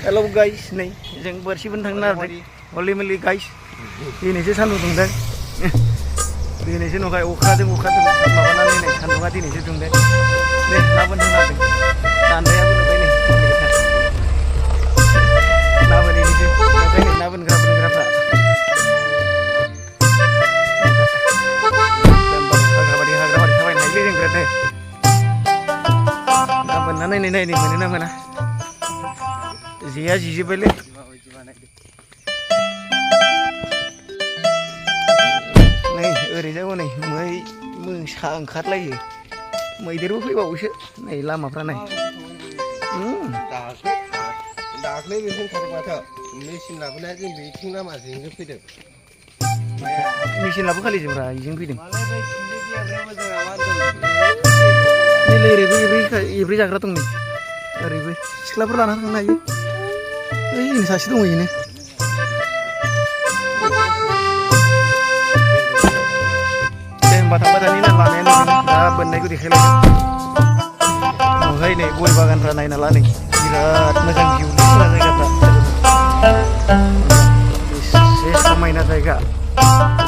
Hello guys, nih जों बोरसि बोनो थांनो नागिरदों हलि मोलि guys. दिनैसो सान्दुं दुंदों. दिनैसो नुबाय अखाजों माबानानै नै सान्दुङा दिनैसो दुंदों. नै ना बोनो थांनो नागिरदों. दान्दायाबो नुबाय नै. ना बोनहैनोसै. नुबाय नै ना बोनग्राफ्रा. हाग्राबारि थाबायनो हायोलै जों बिराद नै. ना बोनना नायनाय मोनो ना मोना. जेया जिजोब्बायलै नै ओरैजाय हनै मोसा ओंखारलायो मैदेरबो फैबावोसो नै लामाफ्रा नाय दाख्लै बेखौनो खादों माथो मेचिन लाबोनाया जों बेथिं लामाजोंसो फैदों मेचिन लाबोखालि जोंब्रा बेजों फैदों नै ओरैबो एब्रै जाग्रा दं नै ओरैबो सिख्लाफोर लाना थांनो हायो ओइ सासे दङ इनो दे होमबा थांबाय थानि ना लामायानो दा बोननायखौ देखायलायगोन ओमफ्राय नै गय बागानफ्रा नायना ला नै बिराद मोजां भिउ मोजां जायगाफ्रा एसे समायना जायगा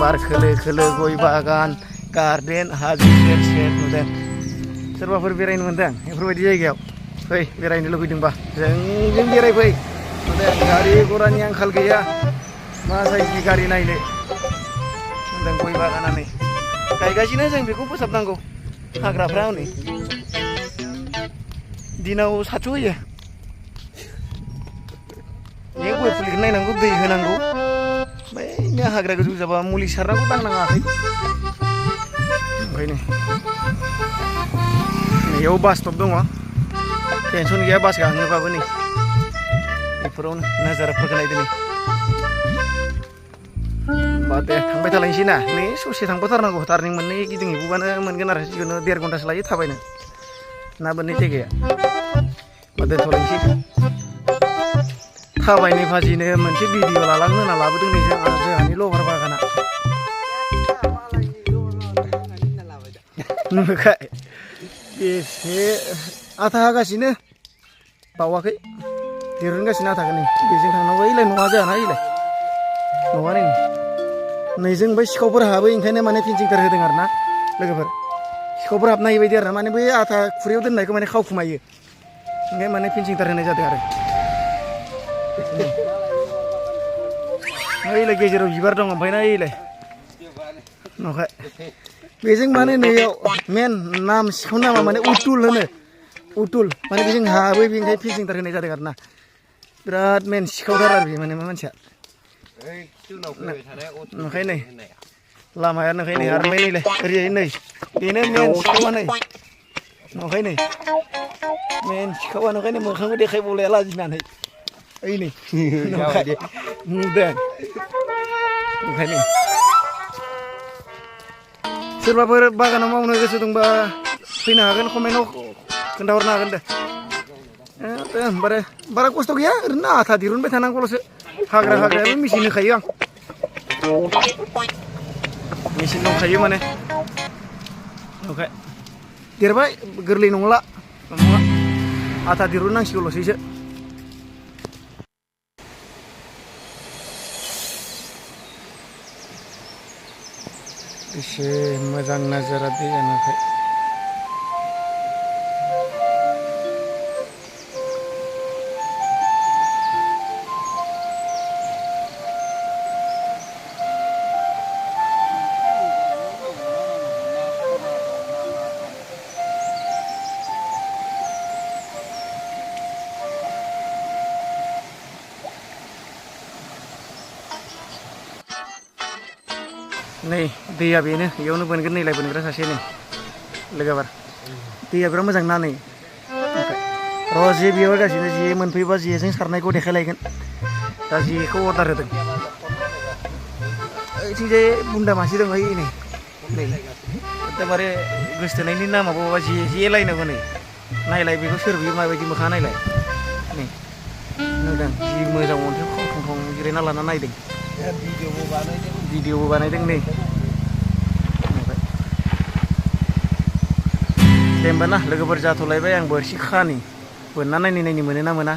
बार खोलो खोलो गय बागान गार्डेन हाजो सेर सेर नुदों सोरबाफोर बेरायनो मोनदों बेफोरबायदि जायगायाव फै बेरायनो लुबैदोंबा जोंजों बेरायफै गारि घरानि आंखाल गैया मा साइजनि गारि नायनो मोजां गय बागाना नै गायगासिनो जों बेखौ फोसाबनांगौ हाग्राफ्रा हनै दिनाव 700 होयो बे गय फुलिखौ नायनांगौ दै होनांगौ ओमफ्राय हाग्रा गोजौ जाबा मुलि सारनांगौ दांनाङाखै ओमफ्राय नै बेयाव बास स्टप दङ टेनसन गैया बास गाखोबाबो नै बेफोरावनो नाजाराफोरखौ नायदो नै होमबा दे थांबाय थालायनोसै ना नै ससे थांबावथारनांगौ टार्निं मोननै गिदिंहैबावबानो मोनगोन आरो जिखुनु 1.5 घन्टासो लायो थाबायनो ना बोननाय जायगाया होमबा दोनथ'लायनोसै थाबायनाय फाजिनो मोनसे भिडिअ लालांनो होनना लाबोदों नै जोंहानि लबार बागाना नुखाय बेसे आथा हागासिनो बावाखै दिरुनगासिनो आथाखौ नै बेजों थांनांगौ ओइलाय नङा जोंहाना ओइलाय नङा नै जों बै सिखावफोर हाबो ओंखायनो माने फेन्सिंटार होदों आरो ना लोगोफोर सिखावफोर हाबनो हायि बायदि आरो ना माने बै आथा खुरैयाव दोननायखौ माने खावखुमायो ओंखायनो माने फेन्सिंटार होनाय जादों आरो ओइलाय गेजेराव बिबार दं ओमफ्राय ना ओइलाय नखाय बेजों माने नैयाव मेन नाम सिखाव नामा माने उतुल होनो उतुल माने बेजों हाबो बेनिखायनो फेन्सिंटार होनाय जादों आरो ना बिराद मेन सिखावथार आरो बे माने मानसिया ओंखायनो नै लामाया नोंखाय नै आरो नैलाय ओरैजाय नै बेनो मेन सिखावा नै नंखाय नै मेन सिखावा नंखायनो मोखांबो देखायबावलाया लाजिनानै ओइ नै नुदों ओंखायनो सोरबाफोर बागानाव मावनो गोसो दंबा फैनो हागोन कमेन्टआव खोन्थाहरनो हागोन दे होमबारे बारा खस्थ' गैया ओरैनो आथा दिरुनबाय थानांगौल'सो हाग्रायाबो मेचिन होखायो आं मेचिन दंखायो माने ओमफ्राय देरबाय गोरलै नंला आथा दिरुननांसिगौल'सैसो एसे मोजां नाजारा दै जानायखाय नै दैया बेनो बेयावनो बोनगोन नैलाय बोनग्रा सासे नै लोगोफोर दैया बिराद मोजां ना नै र' जे बेयाव गासिनो जे मोनफैबा जेजों सारनायखौ देखायलायगोन दा जेखौ अर्डार होदों ओइथिंजाय बुन्दा मासे दं ओइ नै एकदमबारे गोसथोनायनि नामाबो जे लायनांगौ नै नायलाय बेखौ सोर बियो माबायदि मोखां नायलाय नै नुदों जि मोजां अन्थाइ थं थं जिरायना लाना नायदों भिडिअबो बानायदों नै दे होमबा ना लोगोफोर जाथ'लायबाय आं बोरसि खानि बोनना नायनि मोनो ना मोना